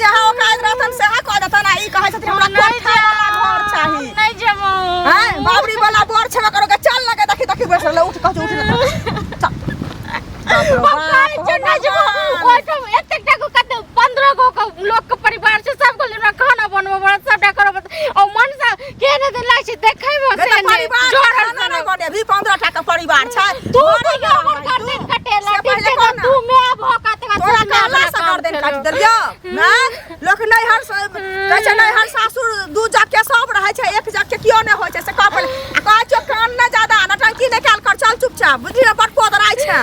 जहाँ औकात रहतन सेहा कऽ देतन आ ई कहै छथिन हमरा नहि कोठा वाला घर चाही। नहि जेबो। हैं, बाबरी वाला बर छेबे करो के, चल लगे देखी देखी बैस रहलै, उठ कहै छै, उठ ने चल। बाप रो हम बाप, कहै हो छियौ नहि जेबो। भगवान। ओहिठाम एतेक टा के कते 15 गो के लोक के परिवार छै, सबके लेल हमरा खाना बनबऽ पड़त, सबटा करऽ पड़त। आ मन से केहन एहन लागै छै देखै मे नहीं से तऽ नहि, परिवार के जोड़ल खाना सनक। नहि बनेबही, 15 टा के परिवार छै। तू घरे कहियो के हमर रहै गर्दन तू। कटेला, से ठीक पहिले छै कह तऽ ने। तू माय भऽ कऽ तकर तोरा बाद कहला माय से वाला काम गर्दन काटि केलौ। देलियौ ने? लोक नैहर से कहै छै, नैहर सासुर दू जग के सब रहै छै, एक जग के कियो नहि होइ छै, से कह पहिले। आ कहै छियौ कान नहि जादा नटंकी नहि कयल कर, चल चुपचाप, बुझलिही ने? बड़ पोदराइ छै।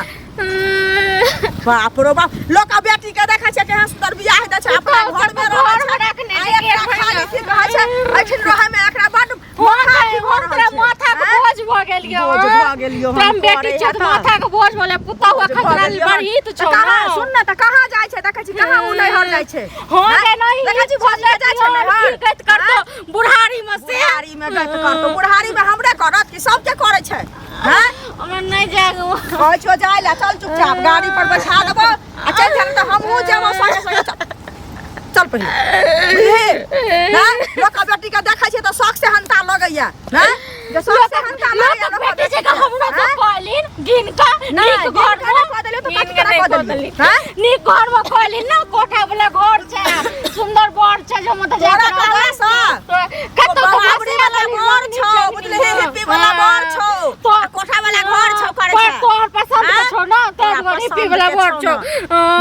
बाप रो बाप, लोक बेटी के देखै छै केहन सुंदर बियाह दै छै, अपना तऽ घर में रहै घर छै, में रखने आ छै, एकरा के खाली भरि की कहै छै, एहिठिन रहै में एकरा बड माथा अथी भऽ रहल तोरा छै। माथा के आँय? बोझ भऽ गेल यौ। बोझ भऽ गेल यौ, हम तोरा बेटी करे छै तऽ हेतऽ। माथा के बोझ भऽ गेल, पुतहु बोझ एखन भऽ तोरा गेल यौ। बड़ हित तऽ छौ कहाँ ने। सुन ने, तऽ कहाँ जाइ छै? देखै छी कहाँ ओ नैहर जाइ छै? हँ आँय? गे, नहि देखै छी भौजी के जाइ छै नैहर? की गति करतौ बुढ़ारी में से? बुढ़ारी में गति करतौ, बुढ़ारी में हमरे करत कि सबके करै छै? हैं? हमरा नहि जाए। कहै छियौ जाय लए, चल चुपचाप, गाड़ी पर बैठा देबो आ चलि जायब, तऽ हमहूँ जेबो संगे संगे। चल चल पहिले, बुझलिही ने? लोक बेटी के देखै छियै तऽ शौक से हंता लगैया ने, जे शौक से हंता लगैया लोक लोक बेटी के जकाँ हमरो हैं? सब कहलिन गिन कऽ नहि, नीक गिन घर कऽ नहि कऽ देलियौ तऽ गिन कथी कऽ केना नहि कऽ कऽ देलियौ? देलियै। हैं? नीक घर में कहलिन ने, कोठा वाला घर छै, सुंदर बर छै, जे हम ओतऽ जा तोरा कऽ कहला सँ कतौ बाबरी वाला बर छौ, बुझलिही? हिप्पी वाला बर छौ आ कोठा वाला घर छौ, करै पर छै। तोहर पसंद के हैं? छौ ना, तोरा तोहर पसंद हिप्पी वाला के बर छौ छौ ना।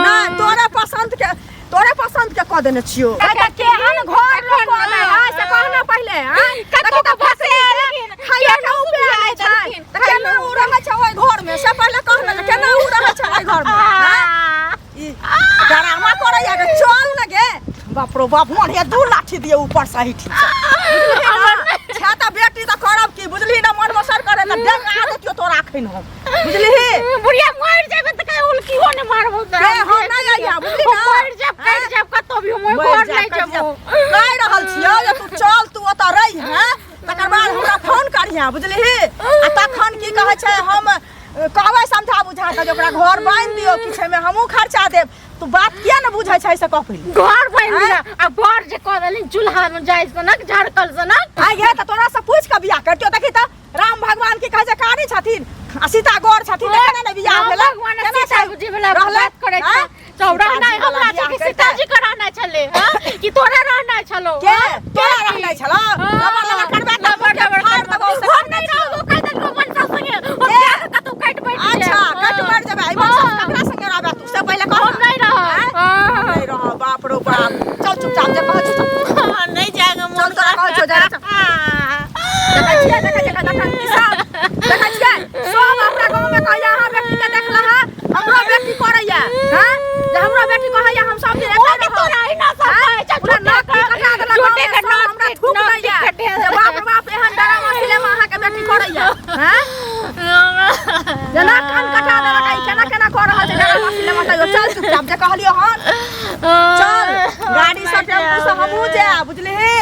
नहि, तोरे पसंद के, तोरे पसंद के कऽ देने छियौ। कतऽ केहन घर लोक कऽ दै है से कह ने पहिले, आँय? कतौ देखी तऽ के बसे फसली के खाइए के उपाय नहि छै तऽ केना ओ रहै छै ओहि घर में, से पहिले कह ने जे केना ओ रहै छै ओहि घर में, आँय? ई डरामा करैया गे, चल ने गे। बाप रो बाप, मोन हे दू लाठी दिए ऊपर से ही ठीक छै, बुझलिही ने? छै तऽ बेटी तऽ करब की, बुझलिही ने? मन मसर करे तऽ डेंग आ देतियौ तोरा अखन हम, बुझलिही? बुढ़िया मरि जेबै तऽ कहीं उल्कियो नहि मारबौ तोरा। के हम नहि अइहा, बुझली हम ने? मरि जायब, कटि जायब कतौ भी, हम ओहि मरि घर जायब, नहि कटि जेबौ। जायब। कहि रहल छियौ जे तू चल, तू ओतऽ रही हैं, तकर बाद हमरा फोन करिहे, बुझलिही? आ तखन की कहै छै, हम कहबै समझा बुझा कऽ जे ओकरा घर बान्हि दियौ, किछु एहिमे हमहूँ खर्चा देब। तू बात किया ने बुझै छै से कह पहिले। घर बनि आँय? दिअ आ बर जे कऽ देलनि चूल्हा मे जाइ सनक झड़कल सनक। आइ गे, तऽ तोरा से पूछि कऽ बियाह करतियौ। देखी तऽ राम भगवान की कहै छै, कारी छथिन आ सीता गोर छथिन, तऽ केना ने बियाह राम भेलै? भगवान आ केना सीता छै जी वाला रहलै? बात करै आँय? छै तो रहनाइ सीताजी वाला हमरा छै बियाह कि करितै? सीताजी के रहनाइ छलै, हँ? कि तोरा रहनाइ छलौ? के हँ? तोरा रहनाइ छलौ? हँ। लबर लबर करबै तऽ लबर लबर फाड़ करबै। देबौ से। हम नहि रहबौ, कहि देलकौ मनसा संगे हम के? जा कऽ कतौ कटि बैठ जायब। अच्छा, कटि हँ। मरि जेबै। एहि मनसा हँ। ककरा संगे रहबै तू, से पहिले कह हम ने। नहि रहब। आँय? हँ। नहि रहब, बाप रो बाप। चल चुपचाप, जे कहै छी चल। हँ, नहि जाएगा। चल, तोरा कहै छियौ जाय, चल। देखै छियै, देखै छियै, देखै ई सब देखै छियै, सब हमरा गाँवमे कहैया अहाँ बेटीके देखला हँ, हमरो बेटी करैया हँ, जे हमरो बेटी कहैया हम सब दिन एतै रहब। तोरा अहिना सब कहै छै, पूरा झूठे नाक के- कटा देलक झूठे गाँवमे, के सब नाक हमरा के- थूक नाक दैया कटे। जे बाप रे बाप, एहन डरामा सिनेमा अहाँके बेटी करैया हँ, जेना कान कटा देलक। ई केना केना कऽ रहल छै डरामा सिनेमा? तैयो चल चुपचाप, जे कहलियौ हन, चल गाड़ी से, टेम्पू से हमहूँ जायब, बुझलिही?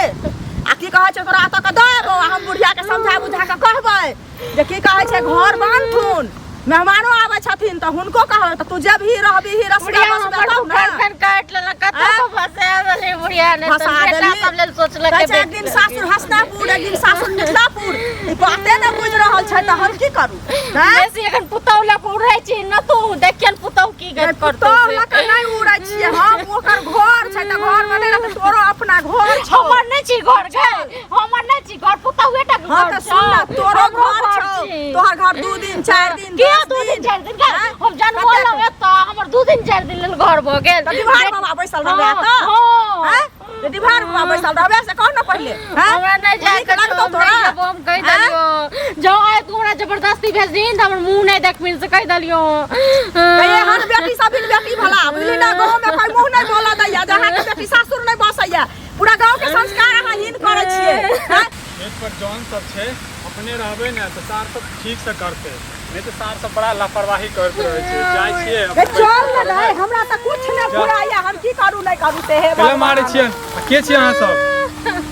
आ की कहै छै, तोरा एतऽ के दऽ एबौ आ हम बुढ़िया के समझा बुझा कऽ कहबै जे की कहै छै, घर बान्हथुन, मेहमानो आबै छथिन तऽ हुनको कहबै, तऽ तू जेबही रहबही रसगा बुढ़िया बसबे हमर तब ने। गर्दन काटि लेलक, कतऽ आँय? फंसा देली बुढ़िया ने फंसा तऽ बेटा देली। सब लेल सोचलक कहै छै एक दिन सासुर हसनापुर, एक दिन सासुर मिथिलापुर, ई बाते नहि बुझि रहल छै तऽ हम की करू, आँय? बेसी एखन पुतहु लऽ कऽ उड़ै छी न तू, देखियन पुतहु की गत करतौ पुतोह से। लऽ कऽ नहि उड़ै छियै हम, ओकर घर छै तऽ घरमे नहि रहतै, तोरो अपना घर छौ। हमर नहि छी घर गे, हमर नहि छी घर, पुतहुए टा के हाँ घर तऽ सुन ने, छौ। तोरो हमरो घर छौ। छी। तोहर घर 2 दिन, 4 दिन, किया 10 2 दिन 4 दिन के? आँय? हम जन्मलहुँ कतेक? एतऽ, हमर 2 दिन 4 दिन लेल घर भऽ गेल? तऽ डिभार बाबा बैसल रहबै हाँ, एतऽ? हाँ। आँय? जे डिभार बाबा बैसल रहबै से कह ने पहिले, आँय? हमरा नहि जाय नीक के छौ, लगतौ हम तोरा? नहि जेबो, हम कहि आँय? देलियौ। जँ आइ तू हमरा जबरदस्ती भेजदिन तऽ हमर मुँह नहि देखबिन से कहि देलियौ। तऽ एहन बेटी सब दिन बेटी भला, बुझली ने? गाँव में कोई मुँह नहीं बोलऽ दैया, जे अहाँके बेटी सासुर नहीं बसैया। पूरा गाँव के संस्कार अहाँ हीन करै छियै, आँय? खेत पर जौन सब छै, अपने रहबै ने तऽ सार सब ठीक से करतै, नहि तऽ सार सब बड़ा लापरवाही करैत रहै छै। जाइ छियै गे चल ने रे, हमरा तऽ कुछ नहि फुराइया, हम की करू नहि करू से, हे केला भगवान। मारै छियै आ के छियै अहाँ सब?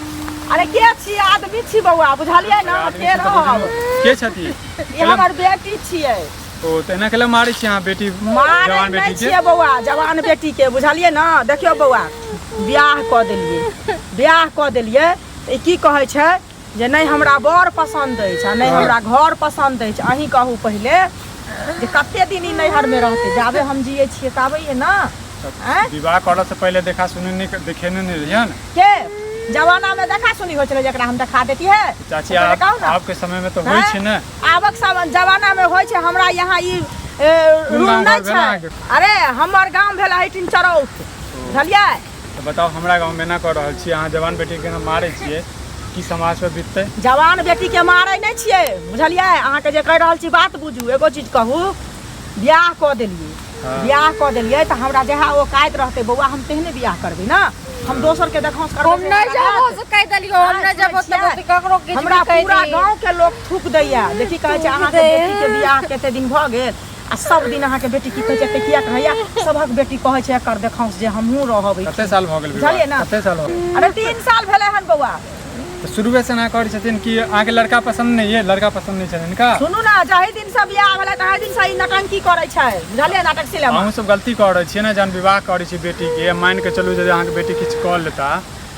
अरे के छी, आदमी छी बौआ, बुझलियै ने? आदमी के छी तऽ रहब? बुझलियै। के छथि? ई हमर बेटी छियै। ओ तऽ एना केला मारै छियै अहाँ बेटी मारै जवान नहि बेटी के? छियै बौआ, जवान बेटी के, बुझलियै ने? देखियौ बौआ, बियाह कऽ देलियै, बियाह कऽ देलियै तऽ ई की कहै छै जे नहि हमरा बर पसन्द अछि आ नहि हमरा घर पसन्द अछि। अहीं कहू पहिले जे कते दिन ई नैहरमे रहतै? जाबे हम जियै छियै ताबे ने। आँय? विवाह करऽ से पहिले देखा सुनी नहि देखेने नहि रहियै ने। के जमाना में देखा सुनी होइ छलै जकरा हम देखा देती है? चाची, आप कहू ना। आपके समय में तो होइ छै ने। आबक सब जमाना में होइ छै। हमरा यहाँ ई कोन रूल गाँव नहि घर भेल छै। अहाँके? अरे, हमर गाम भेल एहिठिन चरौत, बुझलियै? तऽ बताउ, हमरा गाँव में एना कऽ रहल छी अहाँ, जवान बेटी के मारै छियै, की समाज पर बीततै? जवान बेटी के मारै नहि छियै, बुझलियै? अहाँके जे कहि रहल छी बात बुझू। एगो चीज कहू, बियाह कऽ देलियै। बियाह कऽ देलियै तऽ हमरा जएह औकात रहतै बौआ, हम तेहने बियाह करबै ने। हम दोसर के देखौंस करबै हम से नहि हमरा जाबो हैत? से कहि देलियो, हम नहि सुनै जाबो छियै? तब ककरो किछु हमरा भी कहि पूरा दी। गांव के लोग थूक दैया जे की कहै छै, अहाँके दैया। बेटी के बियाह कते दिन भऽ गेल आ सब दिन अहाँके बेटी की कहै छै, एते किया कहैया? सभक बेटी कहै छै एकर देखौंस जे हमहूँ रहब एहिठाम। कते साल भऽ गेल विवाह? बुझलियै ना? कते साल भऽ गेल? अरे, 3 साल भेलै हन बौआ। तऽ शुरुए से एना करै छथिन कि अहाँके लड़का पसन्द नहि ये, लड़का पसन्द नहि छथिन का? सुनू ने, जाहि दिन से बियाह भेलै ताहि दिन से ई नटंकी करै छै, बुझलियै? नाटक सिनेमा। अहूँ सब गलती कऽ रहल छियै ने जहन विवाह करै छी बेटी के। मानि के चलू जे अहाँके बेटी किछु कऽ लेता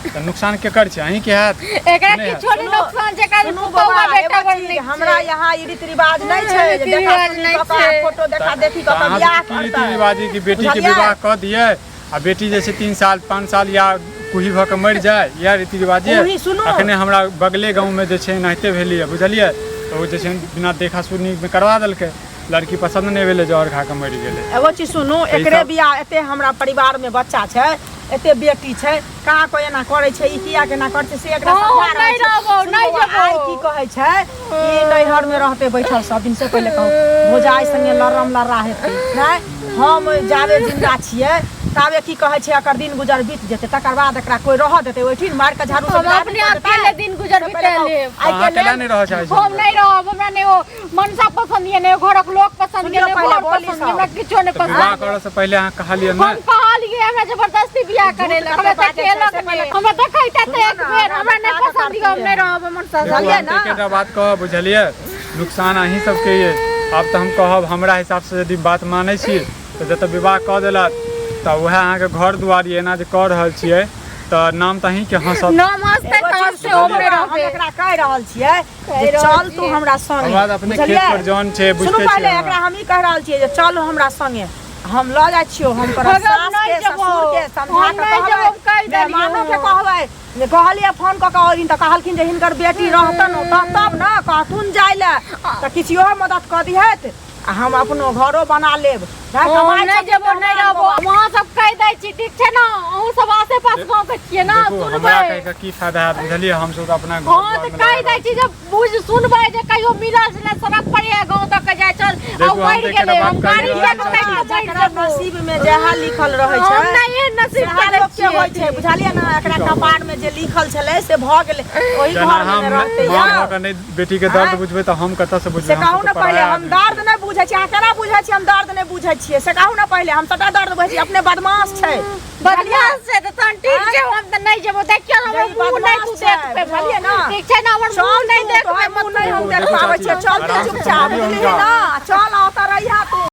तऽ नुकसान केकर छै? अहीं के हैत। एकरा नहि हैत। किछो नहि नुकसान छै, खाली सुनू पुतौआ बौआ, बेटा एगो बड़ चीज, नीक हमरा छै। यहाँ ई रीति रिवाज नहि छै जे रीति देखा रिवाज सुनी नहि कऽ कऽ छै। फोटो देखा देखी कऽ तऽ कऽ अहाँ बियाह की रीति करतै। रिवाज कि बेटी के बुझलियै? विवाह कऽ दियै आ बेटी जे छै 3 साल 5 साल या कुही भऽ कऽ मरि जाय, इएह रीति रिवाज ये? कुही सुनू। अखने हमरा बगले गाँवमे जे छै एनाहिते भेलैए, बुझलियै? तऽ ओ जे छै बिना देखा सुनीमे करवा देलकै, लड़की पसन्द नहि भेलै, जहर खा कऽ मरि गेलै। एगो चीज सुनू, तऽ ई एकरे सब- बियाह, एते हमरा परिवार में बच्चा छै, एते बेटी छै, कहाँ कोई एना करै छै? ई किया केना करै छै से एकरा हँ, समझा हम रहल नहि छी। रहबौ, सुनू नहि बौआ, जेबौ। आइ की कहै छै, ई नैहर में रहते बैठल सब दिन से पहिले कहू, भौजाइ संगे लड़म लड़रा हेतै नहि। हम जाबे जिंदा छियै ताबे की कहै छै एकर दिन गुजर बीत जेतै, तकर बाद एकरा कोई रहऽ देतै ओहिठिन? मारि कऽ झाड़ू से हम बिदा अपने कऽ देतै? अकेले दिन गुजर से पहिले बिता कहू, लेब। आइ अहाँ के केला लेल नहि रहऽ चाहै छी? हम नहि रहब, हमरा नहि ओ मनसा पसंद ये, नहि घरक लोक पसंद ये, सुनियौ नहि पहिले घर बोली पसंद ये, सब। हमरा किछो नहि तऽ विवाह पसंद। करऽ से पहिले अहाँ कहलियै हम ने? कहलियै, हमरा जबरदस्ती बियाह करे झूठ हमरा कते बाजै छै, देखेलक से पहिले नहि, हमरा देखैता तऽ सुनियौ एक ने, बेर हमरा हमरा नहि देखा कऽ पसंद ये, हम करतियै। नहि रहब मनसा देखू, बुझलियै हम तऽ ना? एकेटा बात कहब, बुझलियै? नुकसान अहीं सबके ये। आब तऽ हम कहब, हमरा हिसाबसँ यदि बात मानै छी तऽ जतऽ विवाह कऽ देलक तऽ उएह अहाँके घर दुआर ये। एना जे कऽ रहल छियै तऽ नाम तऽ अहीँके हँसत। नाम हँसतै एगो तऽ चीज हँसतै, सुनू हम नहि बौआ, हम रहबै। एकरा कहि रहल छियै कहि जे रहल चल तू छियै। हमरा संगे, हमरा तऽ अपने खेत बुझलियै? पर जौन छै, सुनू बुझते पहिले छियै। एकरा हम ई कहि रहल छियै जे चल हमरा संगे, हम लऽ जाइ छियौ, हम तोरा हम सास नहि के जेबौ। ससुर के समझा हम कऽ नहि जेबौ, कहबै, हम कहि देलियौ। मेहमानो के कहबै जे कहलियै फोन कऽ कऽ ओहि दिन तऽ कहलखिन जे हिनकर बेटी रहतन ओतऽ तब ने कहथुन जाइ लए, तऽ किछु इहो मदद कऽ दिहैत आ हम अपनो घरो बना लेब। नहि हम कमाइ नहि छथिन जेबो, तऽ नहि हमरा रहबो। वहाँ सब कहि दै छी, ठीक छै ने? अहूँ सब आसे पास गाँव के छियै ने। देखू, हमरा सुनबै। कहि कऽ की फायदा हैत, बुझलियै? हमसब तऽ अपना घर हँ, तऽ दुआरमे कहि लागल दै छी जे बुझ सुनबै जे कहियो मिलल छलै सड़क पर या गाँव तक के जाइ छल आ देखू, हम मरि तऽ एकेटा गेलै, बात हम कहि गाड़ी रहल लए छी। कऽ कहि मरि जकरा जेबो। नसीब में जएह लिखल रहै हम छै नहि एहन नसीब सएह के लोक के होइ छै, बुझलियै ने? एकरा कपार में जे लिखल छलै से भऽ गेलै, ओहि जेना घर में हम ने रहतै माँ यौ। भऽ कऽ नहि बेटीके दर्द आँय? बुझबै तऽ हम कतऽसँ बुझबै? से हमसब कहू तऽ ने पहिले। पराया हम आदमी दर्द छियै। नहि बुझै छी, अहाँ केना बुझै छी हम दर्द नहि बुझै छियै? से कहू ने पहिले। हम सबटा दर्द बुझै छी, अपने बदमाश छै, बुझलियै? बदमाश छै तऽ तहन ठीक छै, हम तऽ नहि जेबो। देखियौ ने, हमर जे ई मुँह नहि बदमाश तू छै, देख पेबो। बुझलियै ने? ठीक छै ने? हमर मुँह चल नहि तू, देख तोहर पेबो। मुँह नहि हम देखू, देख देखू पाबै चाची, छियै। चल तू आरामसँ चुपचाप, समझाबियौ बुझलिही हुनका। ने? चल, ओतऽ रहिहा तू।